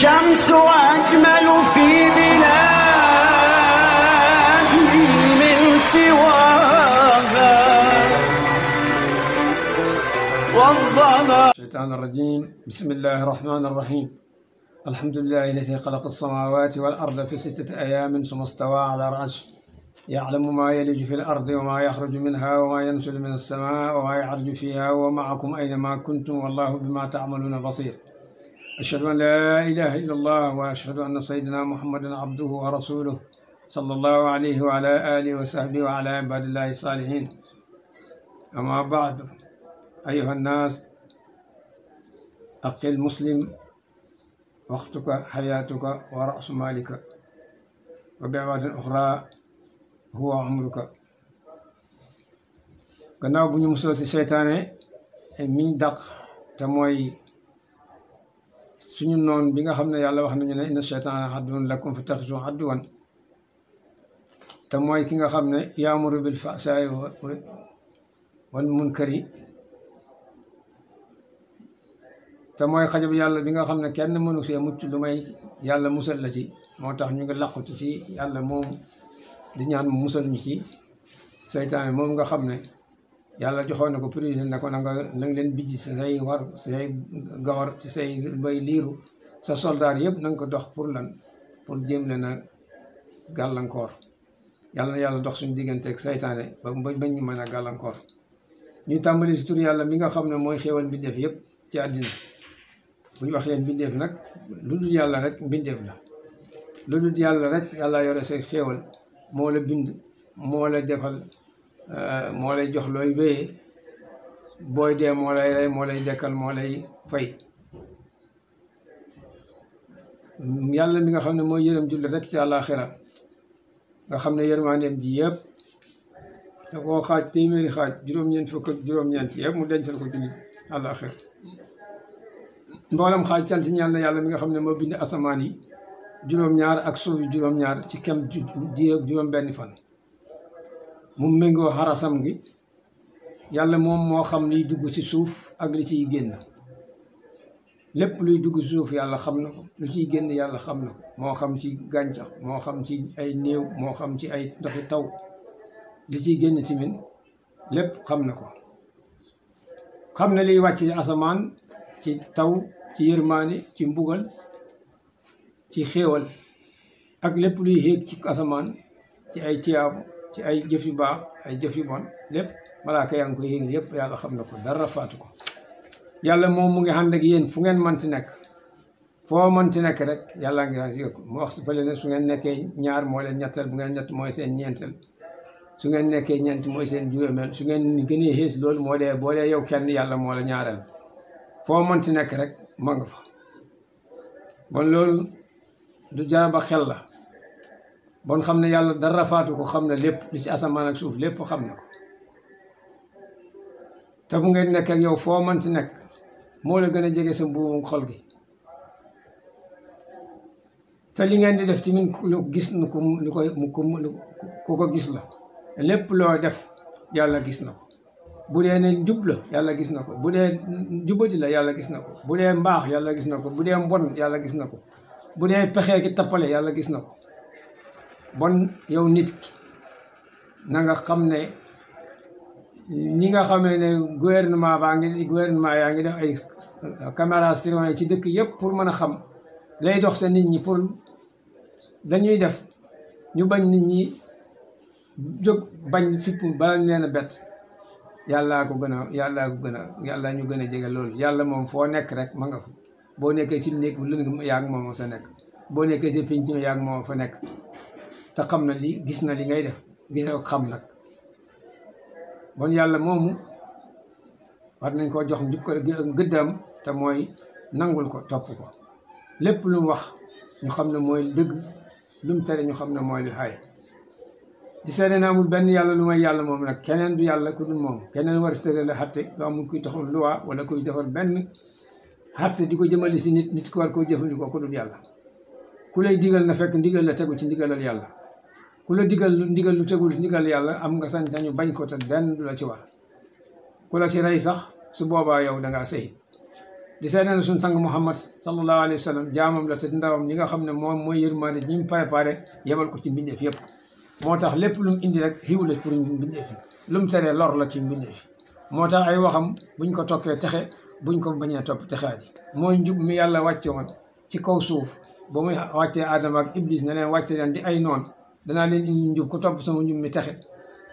الشمس أجمل في بلادي من سواها والظما. الشيطان الرجيم. بسم الله الرحمن الرحيم. الحمد لله الذي خلق السماوات والأرض في 6 أيام ثم استوى على العرش يعلم ما يلج في الأرض وما يخرج منها وما ينزل من السماء وما يعرج فيها ومعكم أينما كنتم والله بما تعملون بصير. أشهد أن لا إله إلا الله وأشهد أن سيدنا محمدا عبده ورسوله صلى الله عليه وعلى آله وصحبه وعلى عباد الله الصالحين. أما بعد، أيها الناس، أخي المسلم، وقتك حياتك ورأس مالك، وبعبارة أخرى هو عمرك. gannaaw bu ñu musoo ci seytaane miñ dàq te mooy suñu noon bi nga xam ne yàlla wax nañu ne inna seytaana aduwwun lakum fattaxizuuhu aduwwan, te mooy ki nga xam ne yaamuru bil fahsaa'i wal munkari, te mooy xajab yàlla bi nga xam ne kenn mënu see mucc lu may yàlla musal la ci. moo tax ñu ngi làqutu ci yàlla moom di ñaan mu musal ñu ci seytaane moom nga xam ne yàlla joxoon na ko priorité ne ko na nga leen bijj ci say war say gawar ci say bay liiru sa soldaar yëpp na nga ko dox pour lan, pour jéem leen a gàllankoor. yàlla na yàlla dox suñu digganteeg seytaane ba bañ ñu mën a gàllankoor. ñuy tàmbali si tur yàlla mi nga xam ne mooy xéewal mbindeef yëpp ci àddina. bu ñu waxee mbindeef nag lu dul yàlla rek mbindeef la. lu dul yàlla rek yàlla yore say xéewal, moo la bind, moo la defal, moo lay jox looy wéyee, booy dee moo lay rey, moo lay dekkal, moo lay fay. yàlla mi nga xam ne mooy yërëm jullit rek ci àllaaxira, nga xam ne yërmandeem ji yëpp da koo xaaj téeméeri xaaj, juróom-ñeent fukk ak juróom-ñeent yëpp mu dencal ko jullit àllaaxira. mboolem xaaj sant ñaan na yàlla mi nga xam ne moo bind asamaan yi juróom-ñaar ak suuf yi juróom-ñaar ci kem diir ak juróom-benni fan. mu méngoo xarasam gi. yàlla moom moo xam liy dugg ci suuf ak li ciy génn. lépp luy dugg ci suuf yàlla xam na ko, lu ciy génn yàlla xam na ko, moo xam ci gàncax, moo xam ci ay néew, moo xam ci ay ndoxi taw, li ciy génn ci min lépp xam na ko. xam na liy wàcc ci asamaan ci taw, ci yërmaane, ci mbugal, ci xéewal, ak lépp luy xéeg ci asamaan ci ay tiyaabu, ci ay jëf yu baax, ay jëf yu bon, lépp malaaka yaa ngi koy yéeg yëpp yàlla xam na ko, dara faatu ko. yàlla moom mu ngi ànd ak yéen fu ngeen mënti nekk, foo mënti nekk rek yàlla ngi ànd ak mu wax fële ne su ngeen nekkee ñaar moo leen ñetteel, bu ngeen ñett mooy seen ñeenteel, su ngeen nekkee ñeent mooy seen juróomeel, su ngeen gënee xees loolu moo dee boo dee yow kenn yàlla moo la ñaareel. foo mënti nekk rek ma nga fa. bon loolu du jaraba xel la. bon xam ne yàlla dara faatu ko, xam ne lépp li ci asamaan ak suuf lépp xam na ko. te bu ngeen nekk ak yow foo mënti nekk moo la gën a jege sa mbuumu xol gi. te li ngeen di def ci min lu gis na ko, ku ko gis la. lépp loo def yàlla gis na ko. bu dee ne njub la yàlla gis na ko, bu dee jubati la yàlla gis na ko, bu dee mbaax yàlla gis na ko, bu dee mbon yàlla gis na ko, bu dee pexee ki tappale yàlla gis na ko. bon yow nit ki na nga xam ne ñi nga xamee ne gouvernement yaa ngi def ay caméra surveillance ci dëkk yëpp pour mën a xam lay dox sa nit ñi, pour dañuy def ñu bañ nit ñi jóg bañ fippu bala ñu leen a bett. yàlla ñu gën a jege loolu. yàlla moom foo nekk rek ma nga fa. boo nekkee ci néeg bu lëng yaa ngi moom sa nekk, boo nekkee ci pénc mi yaa ngi moom fa nekk. te xam na li gis na li ngay def, gis na xam nag. bon yàlla moomu war nañ koo jox njub ko gëddam, te mooy nangul ko, topp ko. lépp lu mu wax ñu xam ne mooy dëgg, lu mu tere ñu xam ne mooy lu xaay. di seede na amul benn yàlla lu may yàlla moom nag, keneen du yàlla ku dul moom. keneen war a tëral la xatte, du amul kuy taxul luwaa wala kuy defar benn xatte di ko jëmale si nit ko war koo jëfandikoo ku dul yàlla. ku lay digal na fekk ndigal la tegu ci ndigalal yàlla. ku la digal lu tegul ndigal yàlla am nga sañ-sañu bañ ko te benn du la ci war. ku la ci rey sax su boobaa yow dangaa sëy. di seede ne suñ sang Muhammad sallallahu alayhi wa sallam jaamam la te ndawam ñi nga xam ne moom mooy yërmande ñi mu préparé yebal ko ci mbindeef yëpp moo tax lépp lu mu indi rek xiw la pour mbindeef yi lu mu teree lor la ci mbindeef yi moo tax ay waxam buñ ko toppee texe buñ ko bañee topp texaat yi mooy njub mi yàlla wàcce woon ci kaw suuf ba muy wàccee Adama ak Iblis ne leen wàcce leen di ay noon danaa leen indi njub ku topp sama njub mi texe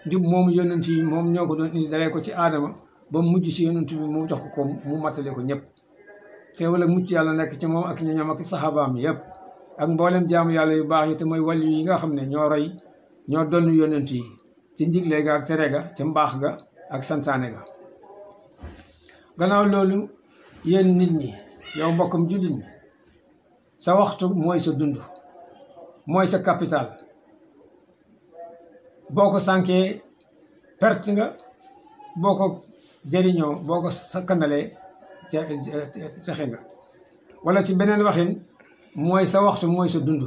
njub moomu yonent yi moom ñoo ko doon indi dalee ko ci Adama ba mujj ci yonent bi mu jox ko mu matale ko ñëpp teewul ak mucc yàlla nekk ci moom ak ñoñam ak saxaabaam yëpp ak mboolem jaamu yàlla yu baax yi te mooy wàllu yi nga xam ne ñoo roy ñoo donn yonent yi ci ndigle ga ak tere ga ca mbaax ga ak santaane ga gannaaw loolu yéen nit ñi yow mbokkam jullit ñi sa waxtu mooy sa dund mooy sa capital boo ko sànkee perte nga boo ko jëriñoo boo ko sakkanalee cexe nga wala ci beneen waxin mooy sa waxtu mooy sa dund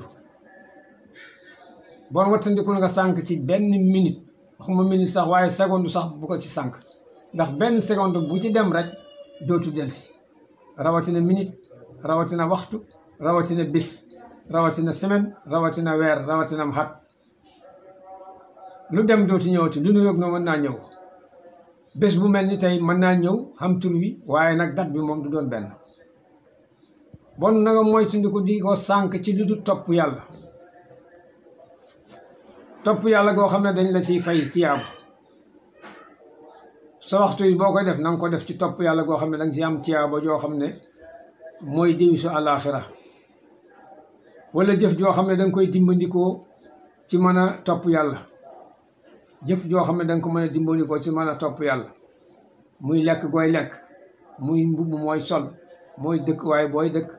bon wattandikul nga sànk ci benn minute waxuma minute sax waaye seconde sax bu ko ci sànk ndax benn seconde bu ci dem rek dootu delsi rawatina minute rawatina waxtu rawatina bis rawatina semaine rawatina weer rawatina am xat lu dem dootu ñëwati lu nu yëg noo mën naa ñëw bés bu mel ni tey mën naa ñëw xam tur wi waaye nag dat bi moom du doon benn bon na nga moytandiku di ko sànk ci lu du topp yàlla goo xam ne dañ la ciy fay ci yaabu sa waxtu yi boo koy def na nga ko def ci topp yàlla goo xam ne danga ci am ci yaabo joo xam ne mooy déw su àllaaxira wala jëf joo xam ne danga koy dimbandikoo ci mën a topp yàlla jëf joo xam ne danga ko mën a dimbandikoo ci mën a topp yàlla muy lekk gooy lekk muy mbubb mooy sol mooy dëkk waaye booy dëkk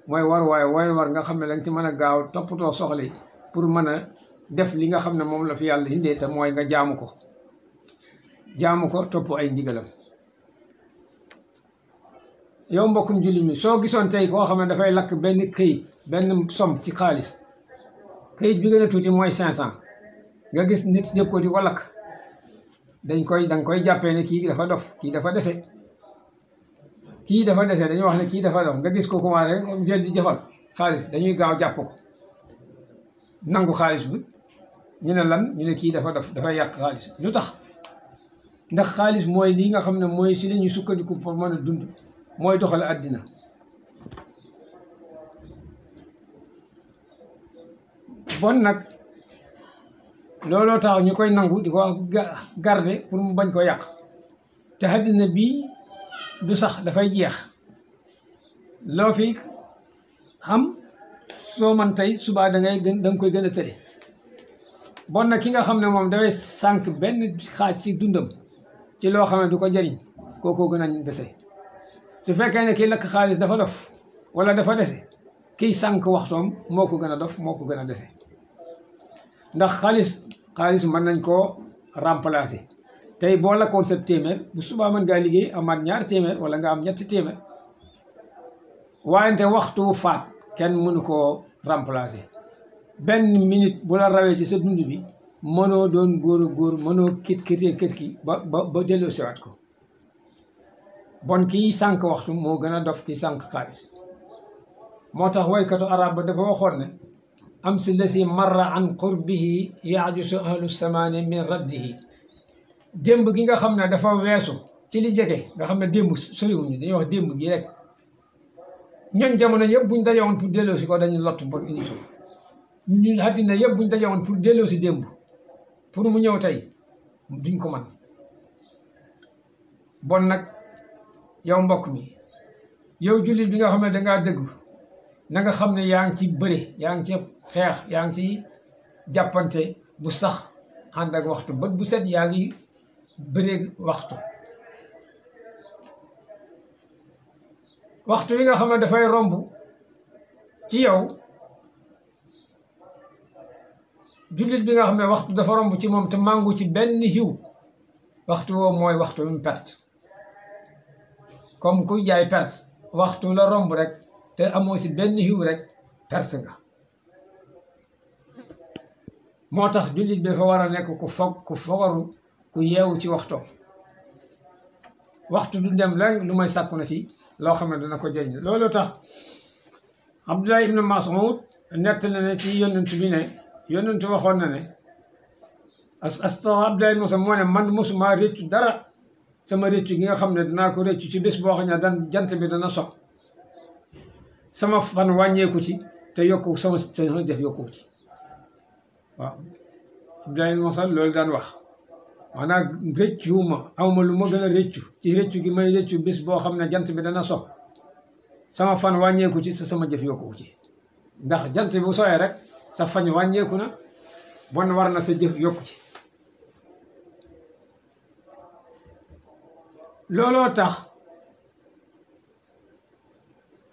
mooy war waaye wooy war nga xam ne danga ci mën a gaaw toppatoo soxla yi pour mën a def li nga xam ne moom la fi yàlla indee te mooy nga jaamu ko topp ay ndigalam yow mbokkum julli mi soo gisoon tey koo xam ne dafay lakk benn këyit benn somme ci xaalis këyit bi gën a tuuti mooy 500 nga gis nit ñëpp ko di ko lakk danga koy jàppee ne kii dafa dof kii dafa dese dañuy wax ne kii dafa dof nga gis ko commencé jël di jëfal xaalis dañuy gaaw jàpp ko nangu xaalis bi ñu ne lan ñu ne kii dafa dof dafay yàq xaalis lu tax ndax xaalis mooy lii nga xam ne mooy si la ñu sukkandiku pour mën a dund mooy doxal àddina bon nag looloo tax ñu koy nangu di ko garder pour mu bañ ko yàq te àddina bii du sax dafay jeex loo fi am soo man tey subaa danga koy gën a tële bon nag ki nga xam ne moom dafay sànq benn xaaj ci dundam ci loo xam ne du ko jëriñ kookoo gën a dese su fekkee ne kii lakk xaalis dafa dof wala dafa dese kiy sànq waxtoom moo ko gën a dof moo ko gën a dese ndax xaalis mën nañ koo remplacer tey boo lakkoon sa téeméer bu subaa mën ngaa liggéey amaat ñaar téeméer wala nga am ñetti téeméer waayante waxtu faat kenn mënu koo remplacer benn minute bu la rawee ci sa dund bi mënoo doon góor mënoo kit ki ba delloo siwaat ko bon kii sànq waxtu moo gën a dof kii sànq xaalis moo tax waykatu arab ba dafa waxoon ne am si lasi marra an qurbihi yaajusu ahlu samaani min raddihi démb gi nga xam ne dafa weesu ci li jege nga xam ne démb soriwuñu dañuy wax démb gi rek ñooñ jamono yëpp buñ dajewoon pour delloo si ko dañuy lott pour indi ñun àddina yëpp buñ dajewoon pour delloo si démb pour mu ñëw tey duñ ko man bon nag yow mbokk mi yow jullit bi nga xam ne dangaa dëgg na nga xam ne yaa ngi ci bëre yaa ngi ci xeex yaa ngi ci jàppante bu sax ànd ak waxtu bët bu set yaa ngi bëre waxtu wi nga xam ne dafay romb ci yow jullit bi nga xam ne waxtu dafa romb ci moom te màngu ci benn xiw waxtu woo mooy waxtu mu perte comme ku jaay perte waxtu la romb rek te amoo si benn xiw rek perte nga moo tax jullit bi dafa war a nekk ku fogaru ku yeewu ci waxtoom waxtu du dem lang lu may sàkku na ci loo xam ne dana ko jëriñ loolu tax Abdullah ibn Mas'ud nett na ne ci yonent bi ne yonent waxoon na ne Abdullah ibn Mas'ud moo ne man mosuma réccu dara sama réccu gi nga xam ne danaa ko réccu ci bés boo xam ne jant bi dana sox sama fan wàññeeku ci te yokku sama def yokku ci waaw Abdullah ibn Mas'ud loolu daan wax maanaam réccuwuma awma lu ma gën a réccu ci réccu gi may réccu bés boo xam ne jant bi dana sox sama fan wàññeeku ci te sama jëf yokku ci ndax jant bi bu sooyee rek sa fan wàññeeku na bon war na sa jëf yokku ci looloo tax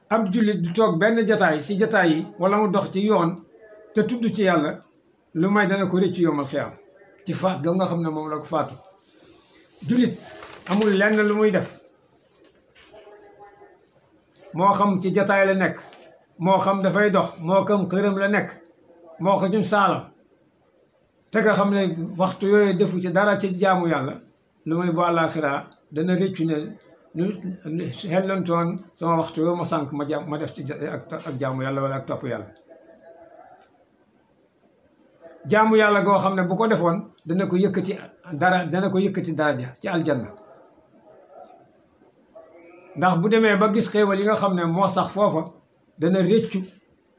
ab jullit du toog benn jataay ci jataay yi wala mu dox ci yoon te tudd ci yàlla lu may dana ko réccu yomal xiyaam ci faat ga nga xam ne moom la ko faatu jullit amul lenn lu muy def moo xam ci jataay la nekk moo xam dafay dox moo xam këram la nekk moo ko jum saalam te nga xam ne waxtu yooyu defu ci dara ci jaamu yàlla lu muy bu àllaaxira dana réccu ne lu xellantoon sama waxtu yooyu ma sànq ma def ci ak jaamu yàlla wala ak topp yàlla jaamu yàlla goo xam ne bu ko defoon dana ko yëkkati daraja ci aljanna ndax bu demee ba gis xéewal yi nga xam ne moo sax foofa dana réccu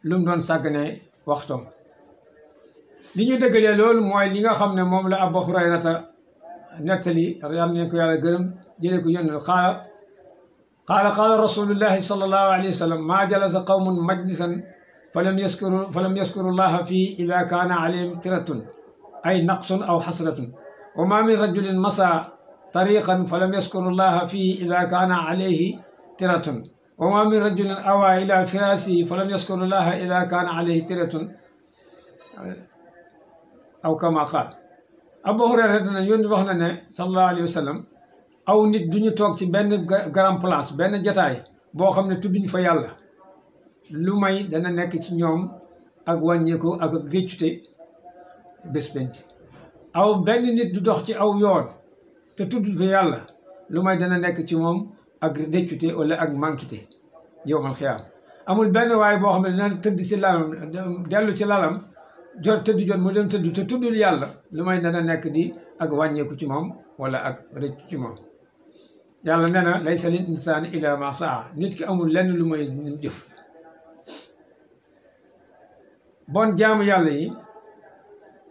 lu mu doon sàgganee waxtoom li ñu dëggalee loolu mooy li nga xam ne moom la Abu Hurayrata nettali yal nañ ko yàlla gërëm jëlee ko yónnal qaala rasulullahi sallallahu alayhi wa sallam maa jalasa qawmun majlisan falam yaskuru llaha fii ida kaana alayhim tiratun ay naqsun aw xasratun wa ma min rajulin masa tariqan falam yaskuru llaha fii ida kaana alayhi tiratun wa ma min rajulin awa ila firasihi falam yaskuru llaha ida kaana alayhi tiratun aw kama qaal Abu Hurayra dana yónni wax na ne sallallahu alayhi wa sallam aw nit duñu toog ci benn grand place benn jataay boo xam ne tudduñ fa yàlla lu may dana nekk ci ñoom ak wàññeeku ak réccute bés penc aw benn nit du dox ci aw yoon te tuddul fa yàlla lu may dana nekk ci moom ak réccute wala ak manquité yowmal xiyaam amul benn waaye boo xam ne dana tëdd ci lalam dellu ci lalam jot tëdd jot mu dem tëdd te tuddul yàlla lu may dana nekk di ak wàññeeku ci moom wala ak rëcc ci moom yàlla nee na laysa lil insaani illa ma saa nit ki amul lenn lu may jëf bon jaamu yàlla yi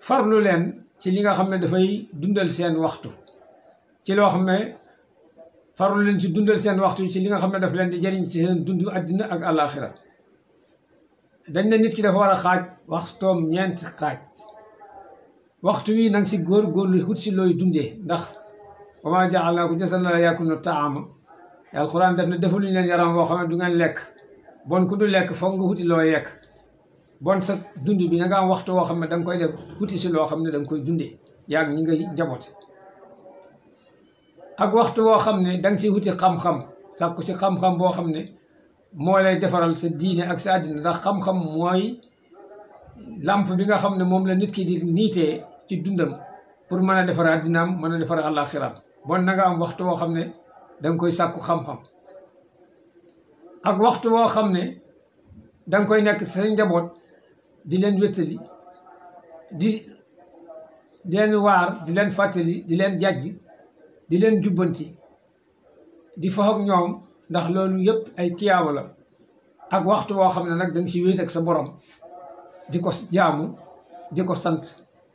farlu leen ci li nga xam ne dafay dundal seen waxtu ci loo xam ne farlu leen ci dundal seen waxtu ci li nga xam ne daf leen di jëriñ ci seen dund àddina ak àllaaxira dañ ne nit ki dafa war a xaaj waxtoom ñeenti xaaj waxtu wi nang si góorgóorlu wut si looy dundee ndax wa maa ja'alnaakum jasadan laa yaakuluuna ta'aama alxuraan def ne defaluñu leen yaram boo xam ne du ngeen lekk bon ku du lekk foog nga wuti looy yekk bon sa dund bi na nga am waxtu woo xam ne da nga koy def wuti si loo xam ne da nga koy dundee yaa ngi ñi ngay njaboote ak waxtu woo xam ne da nga si wuti xam-xam sàkku si xam-xam boo xam ne moo lay defaral sa diine ak sa àddina ndax xam-xam mooy làmp bi nga xam ne moom la nit ki di niitee ci dundam pour mën a defar àddinaam mën a defar àllaaxiraam bon na nga am waxtu woo xam ne da nga koy sàkku xam-xam ak waxtu woo xam ne da nga koy nekk sa njaboot di leen wéttali di leen waar di leen fàttali di leen jàjj di leen jubbanti di fa ak ñoom ndax loolu yëpp ay tiyaaba la ak waxtu woo xam ne nag da nga si wéet ak sa borom di ko jaamu di ko sant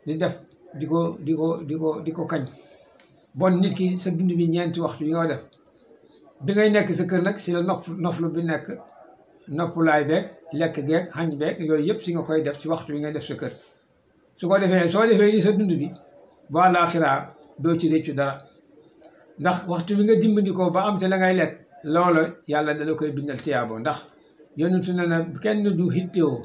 di def di ko kañ bon nit ki sa dund bi ñeenti waxtu yi nga def bi ngay nekk sa kër nag si la noflu bi nekk noppulaay beeg lekk geeg xañ beeg yooyu yëpp si nga koy def ci waxtu bi ngay def sa kër su ko defee soo defee li sa dund bi ba àllaaxira doo ci réccu dara ndax waxtu bi nga dimbandikoo ba am te la ngay lekk loola yàlla dala koy bindal tiyaabo ndax yonentu ne na kenn du hittewoo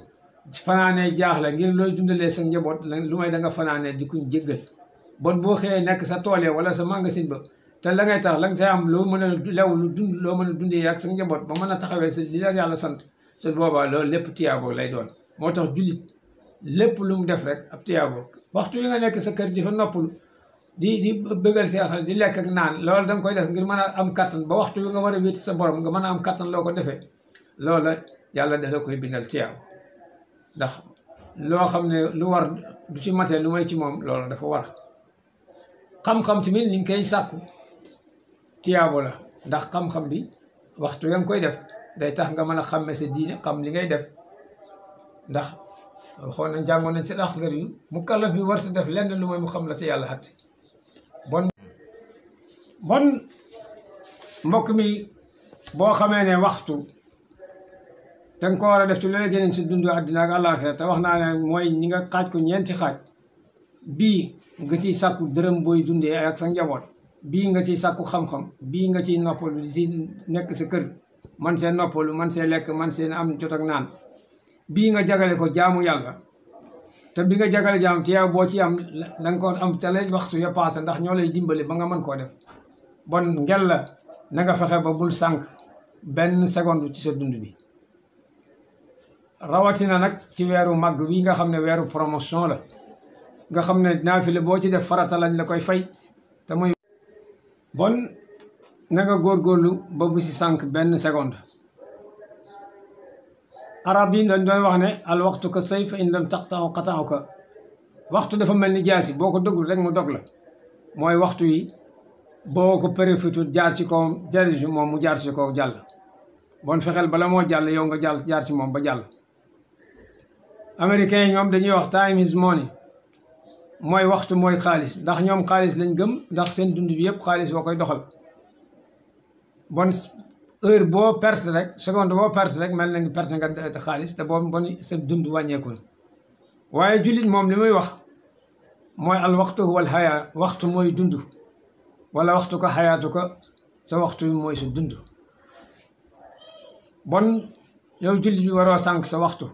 fanaanee jaaxle ngir looy dundalee sa njaboot lu may da nga fanaanee di kuñ jéggal bon boo xëyee nekk sa toolee wala sa magasin ba te la ngay tax la nga say am loo mën a lew lu dund loo mën a dundee ak sa njaboot ba mën a taxawee sa li la yàlla sant sa boobaa loolu lépp tiyaabo lay doon moo tax jullit lépp lu mu def rek ab tiyaabo waxtu yi nga nekk sa kër di fa noppalu di bëggal see xel di lekk ak naan loolu danga koy def ngir mën a am kattan ba waxtu bi nga war a wéeti sa borom nga mën a am kattan loo ko defee loola yàlla da la koy bindal tiyaabo ndax loo xam ne lu war du ci matee lu may ci moom loolu dafa war xam-xam tamit li nga koy sàkku tiyaabo la ndax xam-xam bi waxtu ya nga koy def day tax nga mën a xàmme sa diine xam li ngay def ndax xool nañ jàngoon nañ ci Axdar yu mukallaf bi warta def lenn lu mooy mu xam la si yàlla xatte bon mbokk mi boo xamee ne waxtu danga ko war a def ci loola jëriñ si dundu àddina ak àllaaxira te wax naa ne mooy ñi nga xaaj ko ñeenti xaaj bii nga ciy sàkku dërëm booy dundee ak sa njaboot bii nga ciy sàkku xam-xam bii nga ciy noppalu di si nekk sa kër man see noppalu man see lekk man see am jot ak naan bii nga jagale ko jaamu yàlla te bi nga jagale jaamu te yow boo ci am danga ko am te lay waxtu ya paase ndax ñoo lay dimbali ba nga mën koo def bon ngel la na nga fexe ba bul sànq benn seconde ci sa dund bi rawatina nag ci weeru màgg wi nga xam ne weeru promotion la nga xam ne naafile boo ci def farata lañ la koy fay te muy bon na nga góorgóorlu ba bu si sànq benn seconde arab yi dañ doon wax ne al waxtu ka sayf in lam taqta'u qata'uka waxtu dafa mel ni jaasi boo ko dogul rek mu dog la mooy waxtu yi boo ko profité jaar ci kawam jari moom mu jaar ci kaw jàll bon fexeel bala moo jàll yow nga jaar ci moom ba jàll américains yi ñoom dañuy wax time is money mooy waxtu mooy xaalis ndax ñoom xaalis lañ gëm ndax seen dund bi yëpp xaalis boo koy doxal bon heure boo perte rek seconde boo perte rek mel na ngi perte nga xaalis te boo bon sa dund wàññeeku na waaye jullit moom li muy wax mooy al waxtu wal xayaa waxtu mooy dund wala waxtu ko xayaatu ko sa waxtu bi mooy sa dund bon yow jullit bi waroo sànq sa waxtu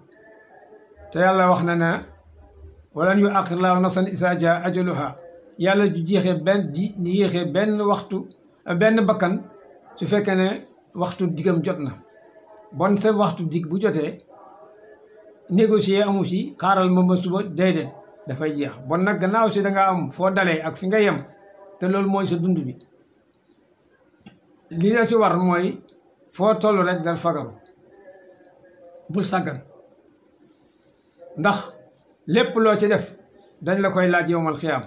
te yàlla wax na ne walan yu aqir laahu nafsan izaa jaa ajaluha yàlla ju yéexee benn waxtu benn bakkan su fekkee ne waxtu digam jot na bon sa waxtu dig bu jotee négocier amu si xaaral ma suba déedéet dafay jeex bon nag gannaaw si danga am foo dalee ak fi nga yem te loolu mooy sa dund bi li la si war mooy foo toll rek dal fagaru bul sàggan ndax lépp loo ci def dañ la koy laaj yowmal xiyaam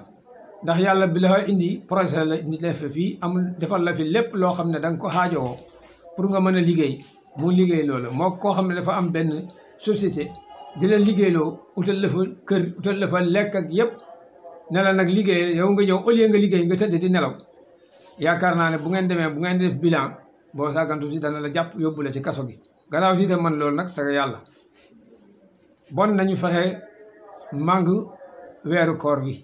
ndax yàlla bi la indi projet la indi def la fii amul defal la fi lépp loo xam ne danga ko xaajowoo pour nga mën a liggéey mu liggéey loolu moo koo xam ne dafa am benn société di la liggéeyloo utal la fa kër utal la fa lekk ak yëpp ne la nag liggéey yow nga ñëw au lieu nga liggéey nga tëdd di nelaw yaakaar naa ne bu ngeen demee bu ngeen def bilan boo sàggantu si dana la jàpp yóbbu la ci kaso gi gannaaw si te man loolu nag sa yàlla bon nañu fexe màng weeru koor bi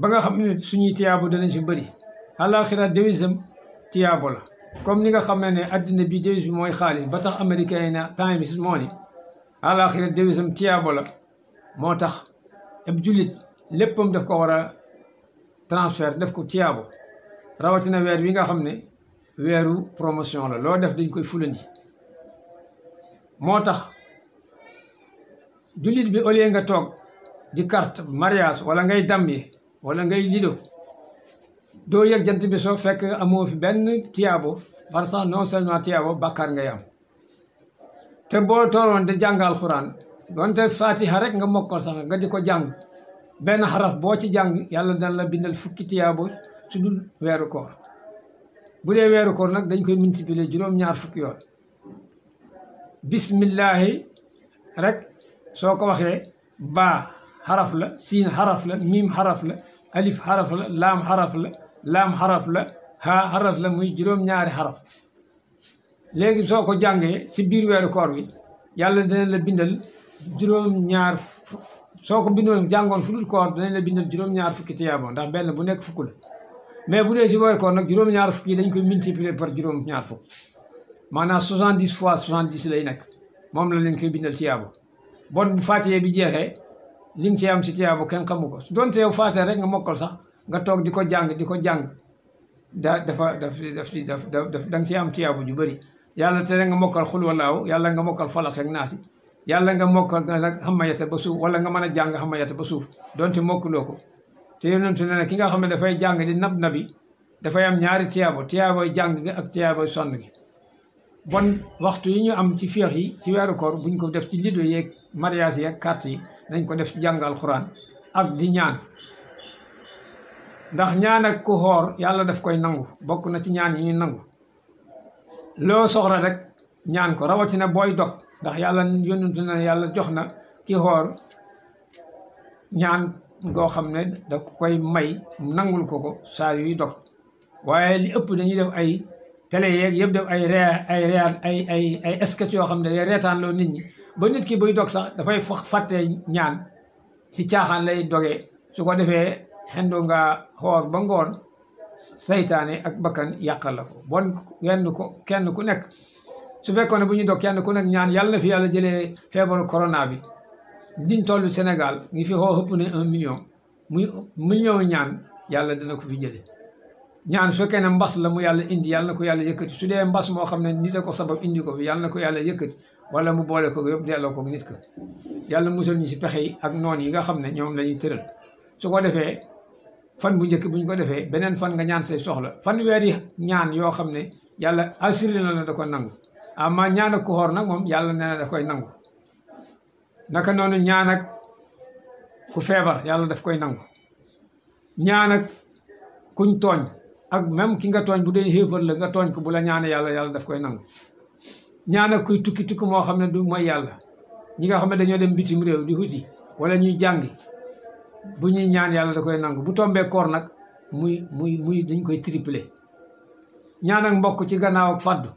ba nga xam ne suñuy tiyaabo danañ si bëri àllaaxira dewisam tiyaabo la comme ni nga xam ne addina bi devis bi mooy xaalis ba tax américain yi ne times money àllaaxira dewisam tiyaabo la moo tax ab jullit léppam daf ko war a transfert def ko tiyaabo rawatina weer wi nga xam ne weeru promotion la loo def dañ koy fulandi moo tax jullit bi au lieu nga toog di carte mariage wala ngay dammi wala ngay lido doo yëg jant bi soo fekk amoo fi benn tiyaabo parce que non seulement tiyaabo bàkkaar ngay am te boo tooloon di jàng alxuraan donte fatiha rek nga mokkal sax nga di ko jàng benn xaraf boo ci jàng yàlla dana la bindal fukki tiyaabo su dul weeru koor bu dee weeru koor nag dañ koy multiplier juróom-ñaar fukki yoon bismillahi rek soo ko waxee baa xaraf la siin xaraf la miim xaraf la alif xaraf la laam xaraf la laam xaraf la haa xaraf la muy juróom-ñaari xaraf léegi soo ko jàngee si biir weeru koor bi yàlla dana la bindal juróom-ñaar soo ko bindoon jàngoon fu dul koor danañ la bindal juróom-ñaar fukki tiyaabo ndax benn bu nekk fukk la mais bu dee si weeru koor nag juróom-ñaar fukk yi dañ koy multiplier par juróom-ñaar fukk maanaam 70 fois 70 lay nekk moom la leen koy bindal tiyaabo bon bu faatiyee bi jeexee li nga ci am si tiyaabo kenn xamu ko donte yow faatee rek nga mokkal sax nga toog di ko jàng da nga ci am tiyaabo ju bëri yàlla tere nga mokkal xul walaaw yàlla nga mokkal falax ak naasi yàlla nga mokkal nag xamayata ba suuf wala nga mën a jàng xamayata ba suuf donte mokkuloo ko te yonentu ne ki nga xam ne dafay jàng di nabi dafay am ñaari tiyaaboy jàng gi ak tiyaaboy sonn gi. bon waxtu yi ñu am ci féex yi ci weeru koor buñ ko def ci lido yeeg mariage yeeg carte yi nañ ko def ci jàng alxuraan ak di ñaan, ndax ñaan ak ku xoor yàlla daf koy nangu, bokk na ci ñaan yi ñu nangu. loo soxla rek ñaan ko, rawatina booy dog, ndax yàlla yónnentu na yàlla jox na ki xoor ñaan goo xam ne da koy may nangul ko saa yuy dog. waaye li ëpp dañuy def ay télé yeeg yëpp def ay sketch yoo xam ne day reetaan loo nit ñi ba nit ki buy dog sax dafay fàtte ñaan, si caaxaan lay dogee. su ko defee xendu nga xoor ba ngoon, saytaane ak bakkan yàqal la ko. bon kenn ku nekk su fekkoon ne bu ñu dog kenn ku nekk ñaan yàlla na fi yàlla jëlee feebaru corona bi. diñ tollu Sénégal ngi fi xoo ëpp ne 1 million, muy million ñaan yàlla dina ko fi jële. ñaan su fekkee ne mbas la mu yàlla indi, yàlla na ko yàlla yëkkati. su dee mbas moo xam ne nit a ko sabab indi ko fi, yàlla na ko yàlla yëkkati, wala mu boole ko yëpp delloo ko nit ka. yàlla musal ñu si pexe yi ak noon yi nga xam ne ñoom la ñuy tëral. su ko defee fan bu njëkk buñ ko defee beneen fan nga ñaan say soxla, fanweeri ñaan yoo xam ne yàlla assuré na la da koy nangu. ama ñaan ak ku xoor nag moom yàlla nee na da koy nangu. naka noonu ñaan ak ku feebar yàlla daf koy nangu. ñaan ak kuñ tooñ, ak même ki nga tooñ bu dee xéefar la nga tooñ ko, bu la ñaane yàlla daf koy nangu. ñaan ak kuy tukki moo xam ne du mooy yàlla, ñi nga xam ne dañoo dem bitim réew di wuti wala ñuy jàngi, bu ñuy ñaan yàlla da koy nangu. bu tombee koor nag muy dañ koy triplé. ñaan ak mbokk ci gannaaw ak fàddu,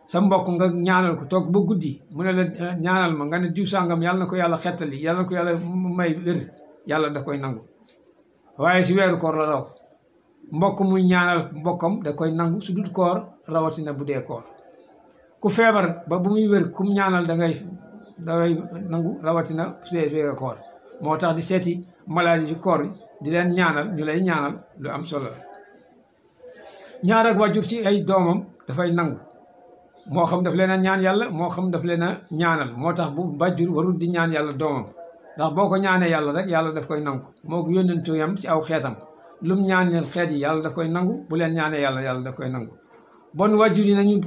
sa mbokk nga ñaanal ko toog ba guddi mu ne la ñaanal ma, nga ne diw sàngam yàlla na ko yàlla xettali, yàlla na ko yàlla may wér, yàlla da koy nangu. waaye si weeru koor la raw. mbokk muy ñaanal mbokkam da koy nangu, su dul koor rawatina bu dee koor. ku feebar ba bu muy wér kum ñaanal dangay nangu, rawatina su dee weeru koor. moo tax di seeti maladie ci koor di leen ñaanal, ñu lay ñaanal lu am solo la. ñaar ak wàjjur ci ay doomam dafay nangu, moo xam daf leen a ñaan yàlla, moo xam daf leen a ñaanal. moo tax bu bàjjur warul di ñaan yàlla doomam, ndax boo ko ñaanee yàlla rek yàlla daf koy nangu. moo ko yónnentu yam ci aw xeetam, lum ñaan leen xeet yi yàlla daf koy nangu, bu leen ñaanee yàlla daf koy nangu. bon wàjjur yi nañu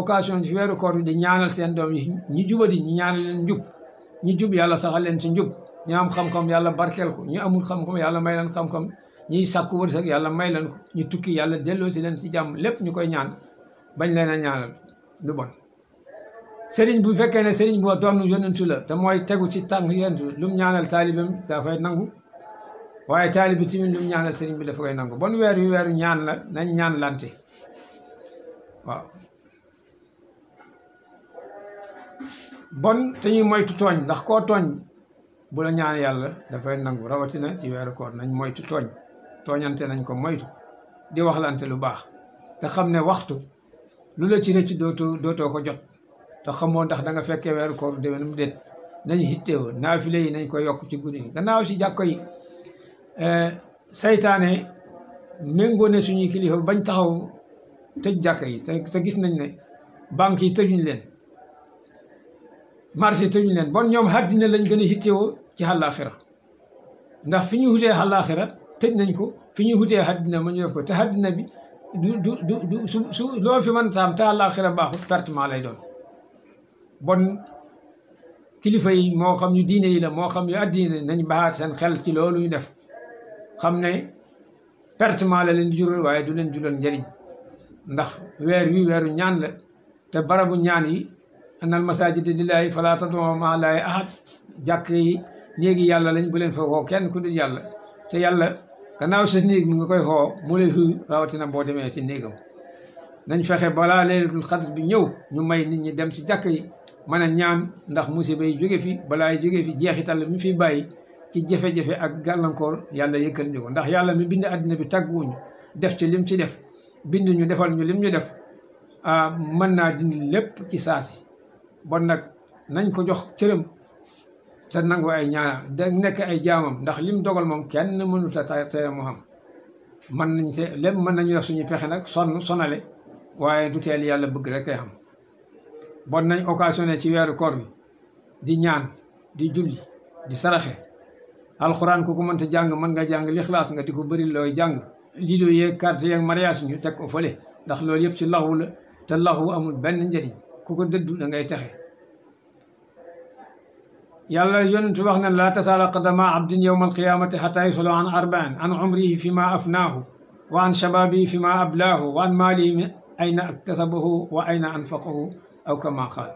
occasion ci weeru koor bi di ñaanal seen doom yi, ñi jubadi ñu ñaanal leen njub, ñi jub yàlla saxal leen ci njub, ñi am xam-xam yàlla barkeel ko, ñi amul xam-xam yàlla may leen xam-xam, ñiy sàkku wërsëg yàlla may leen ko, ñu tukki yàlla delloo si leen ci jàmm. lépp ñu koy ñaan, bañ leen a ñaanal du bon. sëriñ bu fekkee ne sëriñ bu doon yonentu la te mooy tegu ci tànk yonentu, lu mu ñaanal taalibam dafay nangu, waaye taalibi tamit lu mu ñaanal sëriñ bi dafa koy nangu. bon weeru ñaan la, nañ ñaan lante. waaw bon te ñuy moytu tooñ, ndax koo tooñ bu la ñaan yàlla dafay nangu, rawatina ci weeru koor. nañ moytu tooñante nañ ko moytu, di waxlante lu baax, te xam ne waxtu lu la ci rëcc dootoo ko jot, te xamoo ndax da nga fekkee weeru koor déwénum déet. nañ xitteewoo naafile yi nañ koy yokk ci guddi yi. gannaaw si jàkko yi saytaane méngoo ne suñuy kilifa bañ taxaw tëj jàkka yi, te gis nañ ne banque yi tëjuñ leen, marché yi tëjuñ leen. bon ñoom àddina lañ gën a xitteewoo ci àllaaxira, ndax fi ñu wutee àllaaxira tëj nañ ko, fi ñu wutee àddina ma ñu def ko. te àddina bi du su loo fi mën taam te àllaaxira baaxut, pertement lay doon. bon kilifa yi moo xam ñu diine yi la, moo xam ñu àddina nañ baaxaat seen xel ci loolu ñu def, xam ne pertement la leen di jural, waaye du leen jural njëriñ. ndax weeru ñaan la, te barabu ñaan yi annal masaajida lillaahi falaa tad'uu ma'a llaahi ahad. jàkk yi néegi yàlla lañ, bu leen fa woo kenn ku dul yàlla. te yàlla gannaaw sa néeg mi nga koy xoo mu lay xuy, rawatina boo demee ci néegam. nañ fexe balaa laylatul xadr bi ñëw ñu may nit ñi dem ci jàkk yi mën a ñaan, ndax musiba yi jóge fi, balaa yi jóge fi jeexital mi fi bàyyi ci jafe-jafe ak gàllankoor yàlla yëkkal ñu ko. ndax yàlla mi bind àddina bi tàgguwuñu, def ci lim ci def, bind ñu defal ñu lim ñu def, mën naa dindi lépp ci saasi. bon nag nañ ko jox cëram te nangu ay ñaana da nekk ay jaamam, ndax lim dogal moom kenn mënut a tere mu xam. mën nañ see lépp mën nañu def suñu pexe nag sonale, waaye du teel yàlla bëgg rek kay xam. bon nañ occasionné ci weeru koor bi di ñaan, di julli, di saraxe, alxuraan ku ko mënta jàng mën nga jàng lixlaas nga di ko bëri looy jàng lido yeeg carte yeeg mariage ñu teg ko fële ndax loolu yëpp ci laxwu la te laxwu amul benn njëriñ ku ko dëddu da ngay texe yàlla yonentu wax na laa tasaala qadama abdin yowma alqiyamati xata yusalo an arbaan an umrihi fi ma afnaahu wa an shababihi fi ma ablaahu wa an maalihi ayna aktasabahu wa ayna anfaqahu aw kama qaal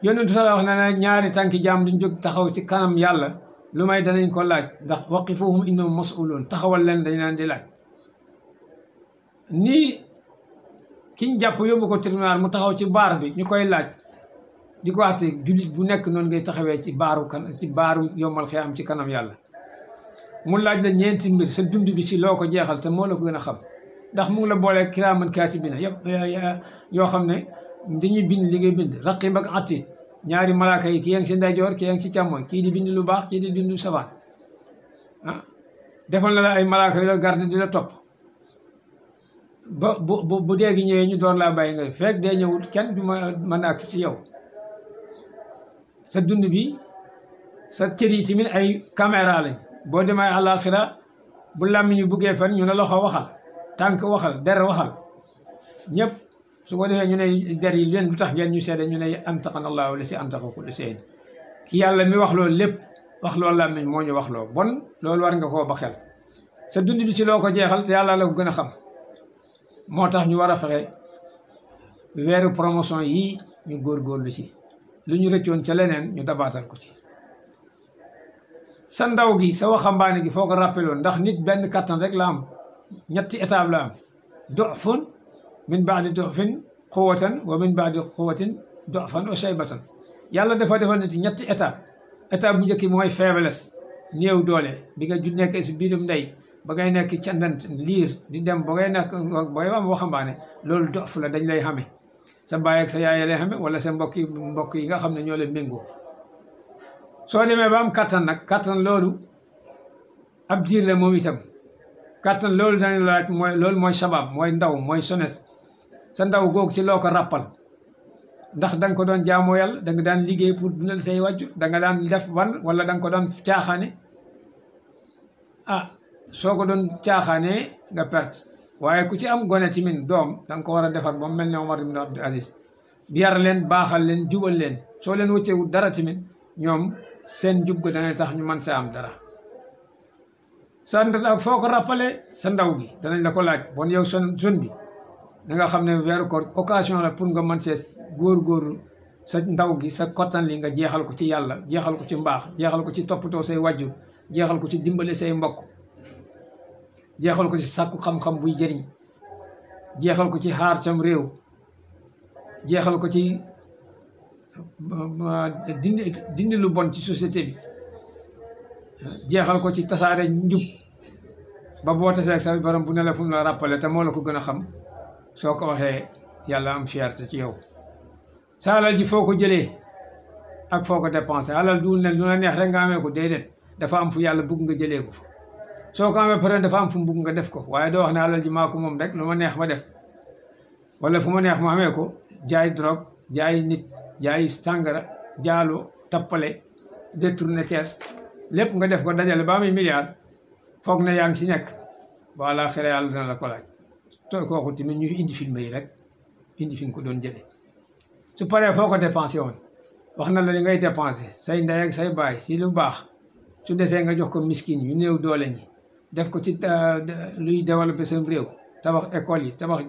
yonentu sa wax na ne ñaari tànki jaam duñ jóg taxaw ci kanam yàlla lu may danañ ko laaj ndax waqifuhum innahum mas'uluun taxawal leen dañ leen di laaj nii kiñ jàpp yóbbu ko tribunal mu taxaw ci baar bi ñu koy laaj di ko waxte jullit bu nekk noonu ngay taxawee ci baaru yombal xiyaam ci kanam yàlla mu laaj la ñeenti mbir sa dund bi si loo ko jeexal te moo la ko gën a xam ndax mu ngi la boolee kiraaman kaatibiina yëpp yoo xam ne dañuy bind li ngay bind raqiib ak atiid ñaari malaaka yi kii yaa ngi si ndeyjoor kii yaa ngi si càmmooñ kii di bind lu baax kii di bind lu safaan defal na la ay malaaka yu la garde di la topp ba bu dee gi ñëwee ñu door laa bàyyi nga fekk dee ñëwul kenn du mën a agsi ci yow sa dund bi sa cër yi tamit ay caméra lañ boo demee àllaaxira bu làmmiñ ñu buggee fen ñu ne loxo waxal tànk waxal der waxal ñëpp su ko defee ñu ne der yi leen lu tax ngeen ñu seede ñu ne antaqana allaahu la si antaqa kulli shay'in ki yàlla mi wax loolu lépp wax loolu làmmiñ moo ñu wax loo bon loolu war nga koo ba xel sa dund bi ci loo ko jeexal te yàlla la ko gën a xam moo tax ñu war a fexe weeru promotion yii ñu góorgóorlu ci lu ñu rëccoon ca leneen ñu dabaatal ko ci sa ndaw gi sa waxambaane gi foo ko rappeloo ndax nit benn kattan rek la am ñetti étape la am dofun min baadi dofin quwwatan wa min baadi quwwatin dofan wa shaybatan yàlla dafa defal nit ñetti étape bu njëkk mooy faiblesse néew doole bi nga nekk si biirum ndey ba ngay nekk candant liir di dem ba ngay nekk booy am waxambaane loolu dof la dañ lay xame sa baay ak sa yaay lay xame wala sa mbokk yi nga xam ne ñoo leen méngoo soo demee ba am kattan nag kattan loolu ab diir la moom itam kattan loolu dañ laaj loolu mooy sabab mooy ndaw mooy sones sa ndaw googu ci loo ko rappal ndax da nga ko doon jaamoo yàlla da nga daan liggéey pour dundal say wàjju da nga daan def ban wala da nga ko doon caaxaane soo ko doon caaxaanee nga perte waaye ku ci am gone ci min doom da nga ko war a defar ba mu mel ne Omar ibn Abdul Aziz yar leen baaxal leen jubal leen soo leen wëcceewul dara tamit ñoom seen jub ga dana tax ñu mën sa am dara sa ndaw foo ko rappale sa ndaw gi danañ la ko laaj bon yow son bi da nga xam ne weeru koor occasion la pour nga mën see góor-góorlu sa ndaw gi sa kottan li nga jeexal ko ci yàlla jeexal ko ci mbaax jeexal ko ci toppatoo say wàjjur jeexal ko ci dimbale say mbokk jeexal ko ci sàkku xam-xam buy jëriñ jeexal ko ci xaar sam réew jeexal ko ci dindi lu bon ci société bi jeexal ko ci tasaare njub ba boo tasee ak sa borom bu ne la fu mu la rappelé te moo la ko gën a xam soo ko waxee yàlla am fierté ci yow sa alal ji foo ko jëlee ak foo ko dépensé alal du ne lu la neex rek nga amee ko déedéet dafa am fu yàlla bugg nga jëlee ko fa soo ko amee pare dafa am fu mu bugg nga def ko waaye doo wax ne alal ji maa ko moom rek lu ma neex ma def wala fu ma neex ma amee ko jaay drogue jaay nit jaay sàngara jaalo tappale détourné kees lépp nga def ko dajale ba muy milliard foog na yaa ngi si nekk ba àllaaxira yàlla dana la ko laaj to kooku tamit ñu indi film yi rek indi fi nga ko doon jëlee su paree foo ko dépensé woon wax na la li ngay dépensé say ndey ak say baay si lu baax su desee nga jox ko miskin yu néew doole ñi def ko ci luy développé seen réew tabax école yi tabax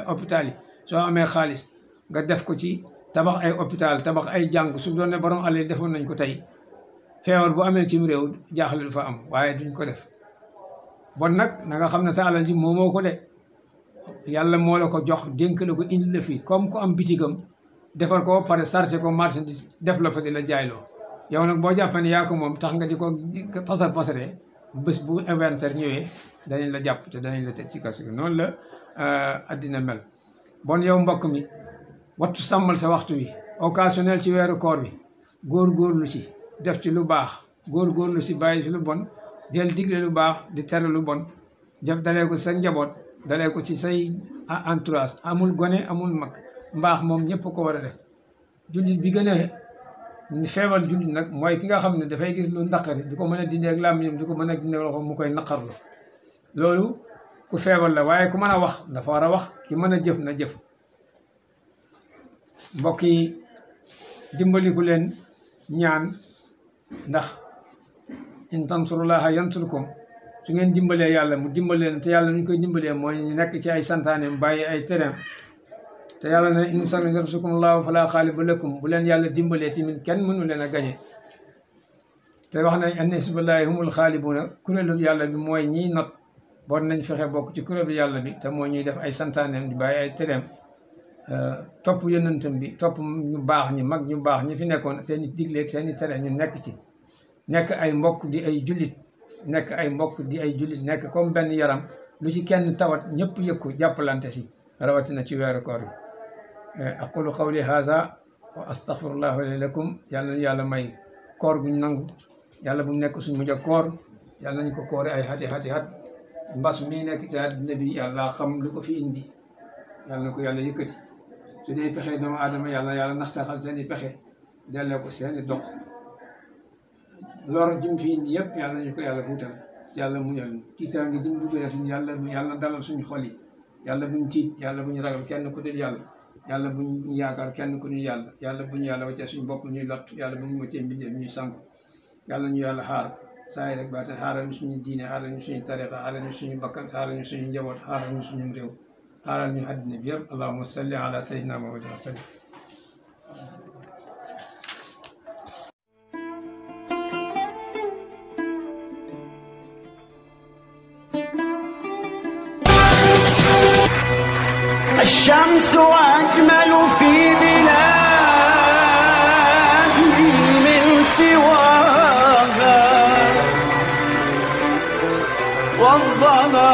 hôpital yi soo amee xaalis nga def ko ci tabax ay hôpital tabax ay jàng su doon ne borom àll yi defoon nañ ko tey feebar bu amee ci réew jaaxle du fa am waaye duñ ko def bon nag na nga xam ne sa alal ji moomoo ko de yàlla moo la ko jox dénk la ko indi la fii comme ku am bitigam defar ko pare chargé ko marchandise def la fa di la jaayloo yow nag boo jàppee ne yaa ko moom tax nga di ko pasaree bés bu inventaire ñëwee danañ la jàpp te danañ la teg ci kaso noonu la addina mel bon yow mbokk mi wattu sàmmal sa waxtu wi occasionnel ci weeru koor bi góor-góorlu ci def ci lu baax góor-góorlu ci bàyyi ci lu bon del digle lu baax di tere lu bon def dalee ko sa njaboot dalee ko ci say entourage amul gone amul mag mbaax moom ñëpp ko war a def jullit bi gën a ni feebar jullit nag mooy ki nga xam ne dafay gis lu naqari du ko mën a dindee ak làmmiñam du ko mën a dindee loxo mu koy naqarlu loolu ku feebar la waaye ku mën a wax dafa war a wax ki mën a jëf na jëf mbokk yi dimbaliku leen ñaan ndax in tansurullaha yansurkum su ngeen dimbalee yàlla mu dimbalee leen te yàlla nu ñu koy dimbalee mooy ñu nekk ci ay santaaneem bàyyi ay tereem te yàlla ne in yansurkumullahu fala xaaliba lakum bu leen yàlla dimbalee tamit kenn mënu leen a gañe te wax nañ anna hizballahi humul xaalibuuna kuréelu yàlla bi mooy ñiy not bon nañ fexe bokk ci kuréelu yàlla bi te mooy ñuy def ay santaaneem di bàyyi ay tereem topp yonentam bi topp ñu baax ñi mag ñu baax ñi fi nekkoon seen i digleeg seen i tere ñu nekk ci nekk ay mbokk di ay jullit nekk ay mbokk di ay jullit nekk comme benn yaram lu ci kenn tawat ñëpp yëg ko jàppalante si rawatina ci weeru koor yi aqulu qawli haza wa astaghfirullah li lakum yàlla nañu yàlla may koor guñ nangu yàlla bu mu nekk suñ mujj a koor yàlla nañ ko koore ay xati xat mbas mii nekk ci àddina bi yàlla xam lu ko fi indi yàlla na ko yàlla yëkkati su dee pexe doomu aadama yàlla naxtaxal seen i pexe delloo ko seen i doq lor jim fi indi yëpp yàlla nañu ko yàlla buutal yàlla muñal tiitaa ngi dim duggee suñu yàlla dalal suñu xol yi yàlla buñ tiit yàlla buñu ragal kenn ku dul yàlla buñ yaakaar kenn ku dul yàlla buñu yàlla wàccee suñu bopp ñuy lott yàlla buñu wàccee mbindeef ñuy sànku yàlla ñu yàlla xaar saa yi rek baate xaaral ñu suñu diine xaaral ñu suñu tariqa xaaral ñu suñu bakkan xaaral ñu suñu njaboot xaaral ñu suñu réew xaaral ñu àddina bi yëpp allahumma salli ala sayyidina Muhammad wa sallim الشمس أجمل في بلادي من سواها والظلام